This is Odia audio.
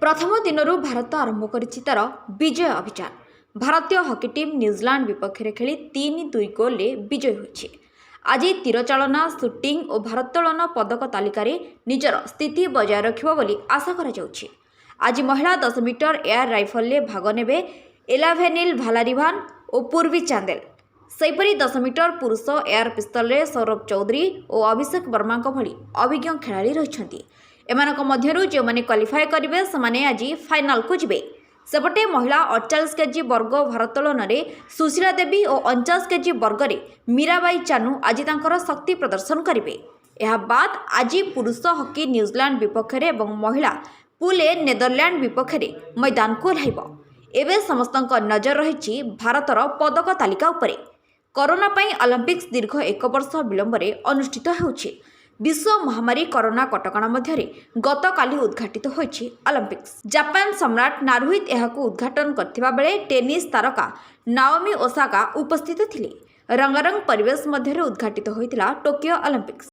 ପ୍ରଥମ ଦିନରୁ ଭାରତ ଆରମ୍ଭ କରିଛି ତାର ବିଜୟ ଅଭିଯାନ। ଭାରତୀୟ ହକି ଟିମ୍ ନ୍ୟୁଜିଲାଣ୍ଡ ବିପକ୍ଷରେ ଖେଳି 3-2 ଗୋଲରେ ବିଜୟୀ ହୋଇଛି। ଆଜି ତୀରଚାଳନା, ସୁଟିଂ ଓ ଭାରୋତ୍ତୋଳନ ପଦକ ତାଲିକାରେ ନିଜର ସ୍ଥିତି ବଜାୟ ରଖିବ ବୋଲି ଆଶା କରାଯାଉଛି। ଆଜି ମହିଳା 10 ମିଟର ଏୟାର ରାଇଫଲରେ ଭାଗ ନେବେ ଏଲାଭେନିଲ ଭାଲାରିଭାନ ଓ ପୂର୍ବୀ ଚାନ୍ଦେଲ। ସେହିପରି 10 ମିଟର ପୁରୁଷ ଏୟାର ପିସ୍ତଲରେ ସୌରଭ ଚୌଧୁରୀ ଓ ଅଭିଷେକ ବର୍ମାଙ୍କ ଭଳି ଅଭିଜ୍ଞ ଖେଳାଳି ରହିଛନ୍ତି। ଏମାନଙ୍କ ମଧ୍ୟରୁ ଯେଉଁମାନେ କ୍ୱାଲିଫାଏ କରିବେ, ସେମାନେ ଆଜି ଫାଇନାଲକୁ ଯିବେ। ସେପଟେ ମହିଳା 48 କେଜି ବର୍ଗ ଭାରୋତ୍ତୋଳନରେ ସୁଶୀଳା ଦେବୀ ଓ 49 କେଜି ବର୍ଗରେ ମୀରାବାଇ ଚାନୁ ଆଜି ତାଙ୍କର ଶକ୍ତି ପ୍ରଦର୍ଶନ କରିବେ। ଏହା ବାଦ୍ ଆଜି ପୁରୁଷ ହକି ନ୍ୟୁଜିଲାଣ୍ଡ ବିପକ୍ଷରେ ଏବଂ ମହିଳା ପୁଲେ ନେଦରଲ୍ୟାଣ୍ଡ ବିପକ୍ଷରେ ମଇଦାନକୁ ଓହ୍ଲାଇବ। ଏବେ ସମସ୍ତଙ୍କ ନଜର ରହିଛି ଭାରତର ପଦକ ତାଲିକା ଉପରେ। କରୋନା ପାଇଁ ଅଲିମ୍ପିକ୍ସ ଦୀର୍ଘ ଏକ ବର୍ଷ ବିଳମ୍ବରେ ଅନୁଷ୍ଠିତ ହେଉଛି। ବିଶ୍ୱ ମହାମାରୀ କରୋନା କଟକଣା ମଧ୍ୟରେ ଗତକାଲି ଉଦ୍ଘାଟିତ ହୋଇଛି ଅଲିମ୍ପିକ୍ସ। ଜାପାନ ସମ୍ରାଟ ନାରୁହିତ ଏହାକୁ ଉଦ୍ଘାଟନ କରିଥିବା ବେଳେ ଟେନିସ୍ ତାରକା ନାଓମି ଓସାକା ଉପସ୍ଥିତ ଥିଲେ। ରଙ୍ଗାରଙ୍ଗ ପରିବେଶ ମଧ୍ୟରେ ଉଦ୍ଘାଟିତ ହୋଇଥିଲା ଟୋକିଓ ଅଲିମ୍ପିକ୍ସ।